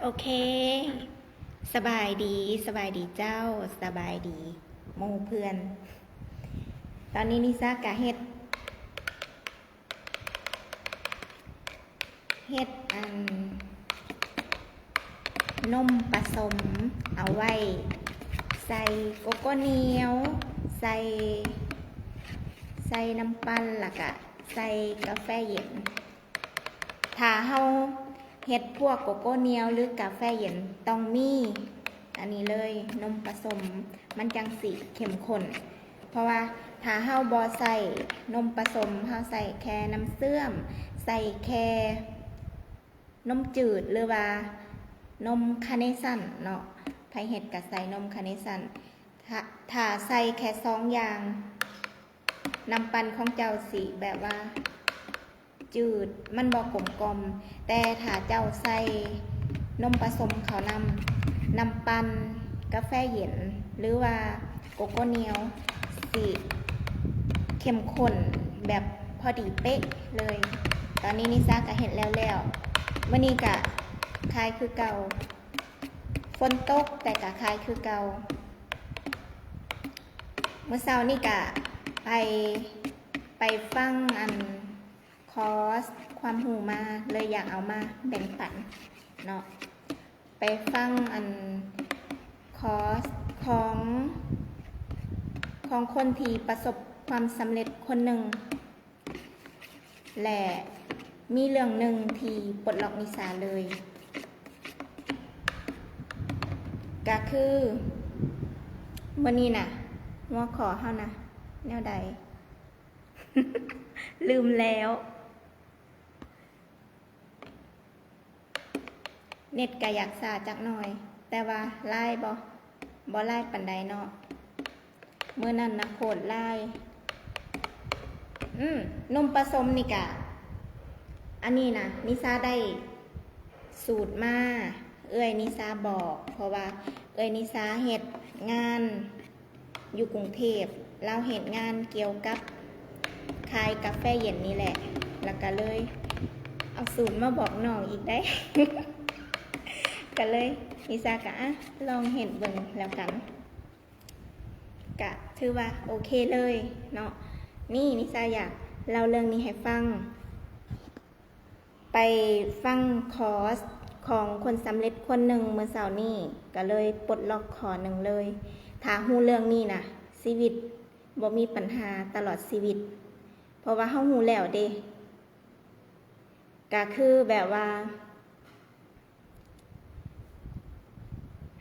ໂອເຄ ສະບາຍດີ, ສະບາຍດີເຈົ້າ, ສະບາຍດີໝູ່ເພື່ອນ. ຕອນນີ້ນິຊາກະເຮັດ ເຮັດອັນນົມປະສົມເອົາໄວ້ໃສ່ໂກໂກ້ໜຽວ, ໃສ່ ໃສ່ນ້ຳປັ່ນ ແລ້ວກະໃສ່ກາແຟເຢັນ. ຖ້າເຮົາເຮັດພວກໂກໂກ້ໜຽວ ຫຼື ກາແຟເຢັນ ຕ້ອງມີອັນນີ້ເລີຍ, ນົມປະສົມ, ມັນຈັ່ງຊິເຂັ້ມຂຸ້ນ. ເພາະວ່າຖ້າເຮົາບໍ່ໃສ່ນົມປະສົມ, ເຮົາໃສ່ແຄ່ນ້ຳເຊື່ອມ, ໃສ່ແຄ່ນົມຈືດ ຫຼືວ່ານົມຄາເນຊັນເນາະ, ໃຜເຮັດກະໃສ່ນົມຄາເນຊັນ. ຖ້າ ຖ້າໃສ່ແຄ່ສອງຢ່າງ, ນ້ຳປັ່ນຂອງເຈົ້າຊິແບບວ່າຈືດ, ມັນບໍ່ກົມກ່ອມ. ແຕ່ຖ້າເຈົ້າໃສ່ນົມປະສົມເຂົ້ານຳ, ນ້ຳປັ່ນ, ກາແຟເຢັນ ຫຼືວ່າໂກໂກ້ໜຽວ ຊິເຂັ້ມຂຸ້ນແບບພໍດີເປະເລີຍ. ຕອນນີ້ນິຊາກະເຮັດແລ້ວໆ. ມື້ນີ້ກະຂາຍຄືເກົ່າ. ຝົນຕົກແຕ່ກະຂາຍຄືເກົ່າ. ມື້ເຊົ້ານີ້ກະໄປ ໄປຟັງອັນຄອສຄວາມຮູ້ມາ, ເລີຍຢາກເອົາມາແບ່ງປັນເນາະ. ໄປຟັງອັນຄອສຂອງ ຂອງຄົນທີ່ປະສົບຄວາມສຳເລັດຄົນໜຶ່ງ. ແລະ ມີເລື່ອງໜຶ່ງທີ່ປົດລັອກນິຊາເລີຍ ກະຄືມື້ນີ້ນະ ຫົວຂໍ້ເຮົານະ ແນວໃດ? ລືມແລ້ວ. ເນັດກະຢາກຊ້າຈັກໜ້ອຍ, ແຕ່ວ່າຫຼາຍບໍ່? ບໍ່ຫຼາຍປານໃດເນາະ. ມື້ນັ້ນນະໂຄດຫຼາຍ. ອືມ, ນົມປະສົມນີ້ກະ ອັນນີ້ນະ ນິຊາໄດ້ສູດມາ, ເອື້ອຍນິຊາບອກ, ເພາະວ່າເອື້ອຍນິຊາເຮັດງານ ຢູ່ກຸງເທບ, ລາວເຮັດງານກ່ຽວກັບຂາຍກາແຟເຢັນນີ້ແຫຼະ, ແລ້ວກະເລີຍເອົາສູດມາບອກນ້ອງອີກໄດ໋. ກະເລີຍ ນິຊາກະ ອະ ລອງເຮັດເບິ່ງແລ້ວກັນ, ກະຖືວ່າໂອເຄເລີຍເນາະ. ນີ້ ນິຊາຢາກເລົ່າເລື່ອງນີ້ໃຫ້ຟັງ. ໄປຟັງຄອສຂອງຄົນສຳເລັດຄົນໜຶ່ງມື້ເຊົ້ານີ້, ກະເລີຍປົດລັອກຂໍ້ໜຶ່ງເລີຍ. ຖ້າຮູ້ເລື່ອງນີ້ນະ, ຊີວິດບໍ່ມີປັນຫາຕະຫຼອດຊີວິດ, ເພາະວ່າເຮົາຮູ້ແລ້ວເດ້. ກະຄືແບບວ່າ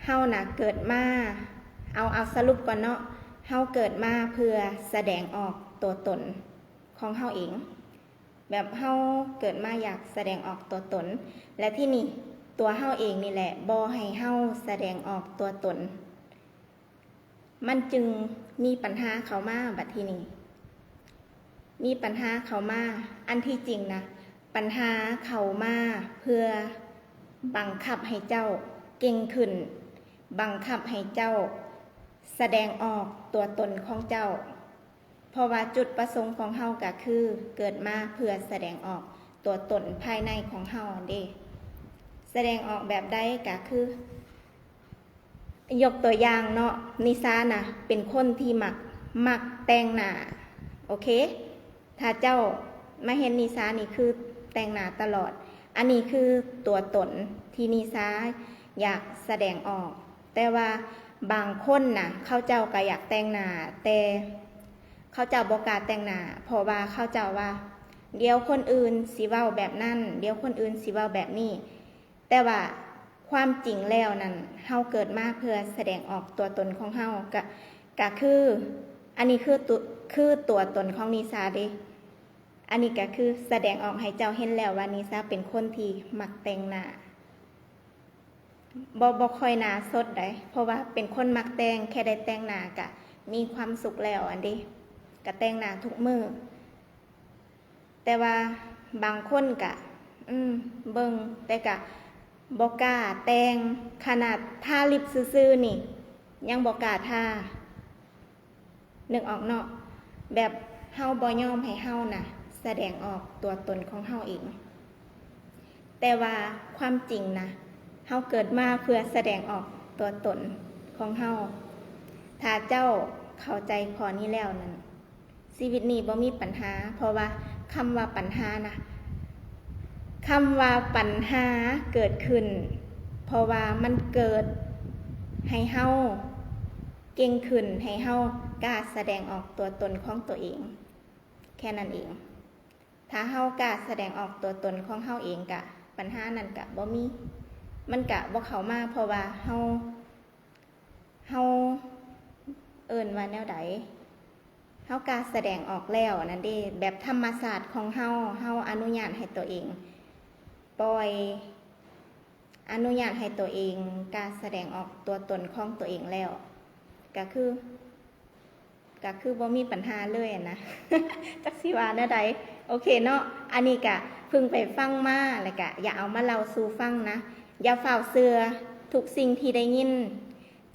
ເຮົານະເກີດມາ, ເອົາ, ເອົາສະຫຼຸບກ່ອນເນາະ, ເຮົາເກີດມາເພື່ອສະແດງອອກຕົວຕົນຂອງເຮົາເອງ. ແບບເຮົາເກີດມາຢາກສະແດງອອກຕົວຕົນ, ແລະ ທີ່ນີ້ຕົວເຮົາເອງນີ້ແຫຼະບໍ່ໃຫ້ເຮົາສະແດງອອກຕົວຕົນ, ມັນຈຶ່ງມີປັນຫາເຂົ້າມາ. ບັດທີນີ້ມີປັນຫາເຂົ້າມາ, ອັນທີ່ຈິງນະ ປັນຫາເຂົ້າມາເພື່ອບັງຄັບໃຫ້ເຈົ້າເກັ່ງຂຶ້ນ, ບັງຄັບໃຫ້ເຈົ້າສະແດງອອກຕົວຕົນຂອງເຈົ້າ. ເພາະວ່າຈຸດປະສົງຂອງເຮົາກະຄືເກີດມາເພື່ອສະແດງອອກຕົວຕົນພາຍໃນຂອງເຮົາຫັ້ນເດ້. ສະແດງອອກແບບໃດ? ກະຄື ຍົກຕົວຢ່າງເນາະ, ນິຊານະເປັນຄົນທີ່ມັກ, ມັກແຕ່ງໜ້າ, ໂອເຄ. ຖ້າເຈົ້າມາເຫັນນິຊານີ້ຄືແຕ່ງໜ້າຕະຫຼອດ. ອັນນີ້ຄືຕົວຕົນທີ່ນິຊາຢາກສະແດງອອກ. ແຕ່ວ່າບາງຄົນນະ ເຂົາເຈົ້າກະຢາກແຕ່ງໜ້າ, ແຕ່ເຂົາເຈົ້າບໍ່ກ້າແຕ່ງໜ້າ, ເພາະວ່າເຂົາເຈົ້າວ່າ ດຽວຄົນອື່ນຊິເວົ້າແບບນັ້ນ, ດຽວຄົນອື່ນຊິເວົ້າແບບນີ້. ແຕ່ວ່າຄວາມຈິງແລ້ວນັ້ນ ເຮົາເກີດມາເພື່ອສະແດງອອກຕົວຕົນຂອງເຮົາ, ກະ, ກະຄື ອັນນີ້ຄືຕົວ, ຄືຕົວຕົນຂອງນິຊາເດ້. ອັນນີ້ກະຄືສະແດງອອກໃຫ້ເຈົ້າເຫັນແລ້ວວ່ານິຊາເປັນຄົນທີ່ມັກແຕ່ງໜ້າ. ບໍ່, ບໍ່ຄ່ອຍໜ້າສົດໃດ, ເພາະວ່າເປັນຄົນມັກແຕ່ງ, ແຄ່ໄດ້ແຕ່ງໜ້າກະມີຄວາມສຸກແລ້ວ ອັນເດ້, ກະແຕ່ງໜ້າທຸກມື້. ແຕ່ວ່າບາງຄົນກະ, ອືມ, ເບິ່ງ, ແຕ່ກະບໍ່ກ້າແຕ່ງ, ຂະໜາດທາລິບຊື່ໆນີ້ ຍັງບໍ່ກ້າທາ. ນຶກອອກເນາະ, ແບບເຮົາບໍ່ຍອມໃຫ້ເຮົານະສະແດງອອກຕົວຕົນຂອງເຮົາເອງ. ແຕ່ວ່າຄວາມຈິງນະ, ເຮົາເກີດມາເພື່ອສະແດງອອກຕົວຕົນຂອງເຮົາ. ຖ້າເຈົ້າເຂົ້າໃຈຂໍ້ນີ້ແລ້ວນັ້ນ, ຊີວິດນີ້ບໍ່ມີບັນຫາ, ເພາະວ່າຄຳວ່າບັນຫານະ, ຄຳວ່າບັນຫາເກີດຂຶ້ນ ເພາະວ່າມັນເກີດໃຫ້ເຮົາເກັ່ງຂຶ້ນ, ໃຫ້ເຮົາກ້າສະແດງອອກຕົວຕົນຂອງຕົວເອງ, ແຄ່ນັ້ນເອງ. ຖ້າເຮົາກ້າສະແດງອອກຕົວຕົນຂອງເຮົາເອງກະ ບັນຫານັ້ນກະບໍ່ມີ, ມັນກະບໍ່ເຂົ້າມາ ເພາະວ່າເຮົາ ເຮົາເອີ້ນວ່າແນວໃດ? ເຮົາກ້າສະແດງອອກແລ້ວນັ້ນເດ້, ແບບທຳມະຊາດຂອງເຮົາ, ເຮົາອະນຸຍາດໃຫ້ຕົວເອງປ່ອຍ, ອະນຸຍາດໃຫ້ຕົວເອງກ້າສະແດງອອກຕົວຕົນຂອງຕົວເອງແລ້ວ, ກະຄື ກະຄືບໍ່ມີບັນຫາເລີຍຫັ້ນນະ. ຈັກຊິວ່າແນວໃດ? ໂອເຄເນາະ, ອັນນີ້ກະເພິ່ງໄປຟັງມາ ແລ້ວກະຢາກເອົາມາເລົ່າສູ່ຟັງນະ. ຢ່າຟ້າວເຊື່ອທຸກສິ່ງທີ່ໄດ້ຍິນ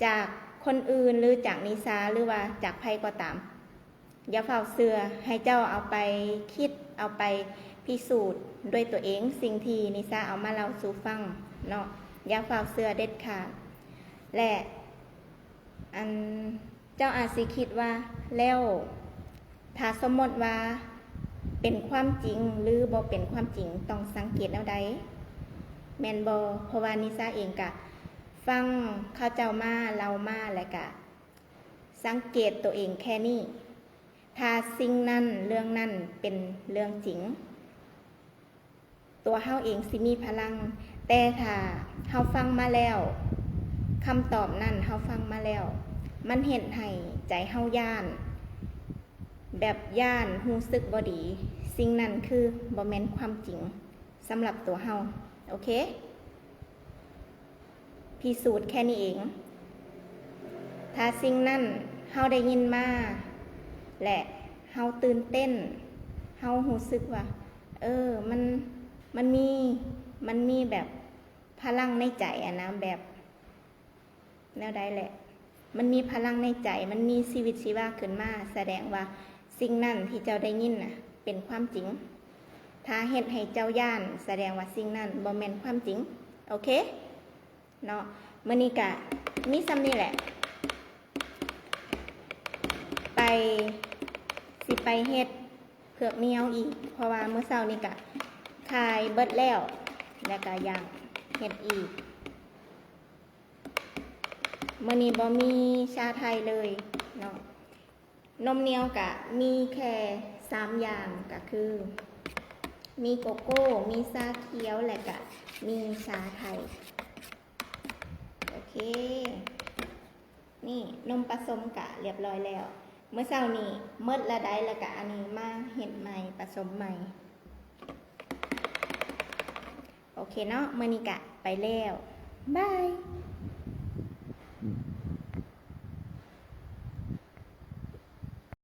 ຈາກຄົນອື່ນ ຫຼື ຈາກນິຊາ ຫຼືວ່າຈາກໃຜກໍຕາມ. ຢ່າຟ້າວເຊື່ອ, ໃຫ້ເຈົ້າເອົາໄປຄິດ, ເອົາໄປພິສູດດ້ວຍຕົວເອງ, ສິ່ງທີ່ນິຊາເອົາມາເລົ່າສູ່ຟັງເນາະ. ຢ່າຟ້າວເຊື່ອເດັດຂາດ. ແລະ ອັນ ເຈົ້າອາດຊິຄິດວ່າ ແລ້ວຖ້າສົມມຸດວ່າເປັນຄວາມຈິງ ຫຼື ບໍ່ເປັນຄວາມຈິງ, ຕ້ອງສັງເກດແນວໃດ ແມ່ນບໍ່? ເພາະວ່ານິຊາເອງກະຟັງເຂົາເຈົ້າມາເລົ່າມາ ແລ້ວກະສັງເກດໂຕເອງແຄ່ນີ້. ຖ້າສິ່ງນັ້ນ ເລື່ອງນັ້ນເປັນເລື່ອງຈິງ, ຕົວເຮົາເອງຊິມີພະລັງ. ແຕ່ຖ້າເຮົາຟັງມາແລ້ວ, ຄຳຕອບນັ້ນເຮົາຟັງມາແລ້ວ, ມັນເຮັດໃຫ້ໃຈເຮົາຢ້ານ, ແບບຢ້ານ, ຮູ້ສຶກບໍ່ດີ, ສິ່ງນັ້ນຄືບໍ່ແມ່ນຄວາມຈິງສຳລັບຕົວເຮົາ. ໂອເຄ? ພິສູດແຄ່ນີ້ເອງ. ຖ້າສິ່ງນັ້ນເຮົາໄດ້ຍິນມາ ແລະ ເຮົາຕື່ນເຕັ້ນ, ເຮົາຮູ້ສຶກວ່າ ເອີ ມັນ, ມັນມີ, ມັນມີແບບພະລັງໃນໃຈຫັ້ນນະ, ແບບ ແນວໃດແຫຼະ, ມັນມີພະລັງໃນໃຈ, ມັນມີຊີວິດຊີວາຂຶ້ນມາ, ສະແດງວ່າສິ່ງນັ້ນທີ່ເຈົ້າໄດ້ຍິນນະເປັນຄວາມຈິງ. ຖ້າເຮັດໃຫ້ເຈົ້າຢ້ານ, ສະແດງວ່າສິ່ງນັ້ນບໍ່ແມ່ນຄວາມຈິງ. ໂອເຄເນາະ, ມື້ນີ້ກະມີສ່ຳນີ້ແຫຼະ. ໄປ, ຊິໄປເຮັດເຜືອກໜຽວອີກ, ເພາະວ່າມື້ເຊົ້ານີ້ກະຂາຍເບິດແລ້ວ, ແລ້ວກະຢາກເຮັດອີກ. ມື້ນີ້ບໍ່ມີຊາໄທເລີຍເນາະ. ນົມໜຽວກະມີແຄ່ສາມຢ່າງ, ກະຄືມີໂກໂກ້, ມີຊາຂຽວ ແລະກະມີຊາໄທ. ໂອເຄ, ນີ້ນົມປະສົມກະລຽບຮ້ອຍແລ້ວ. ມື້ເຊົ້ານີ້ໝົດລະໄດ໋, ແລ້ວກະອັນນີ້ມາເຮັດໃໝ່, ປະສົມໃໝ່. ໂອເຄເນາະ, ມື້ນີ້ກະໄປແລ້ວ. ບາຍ.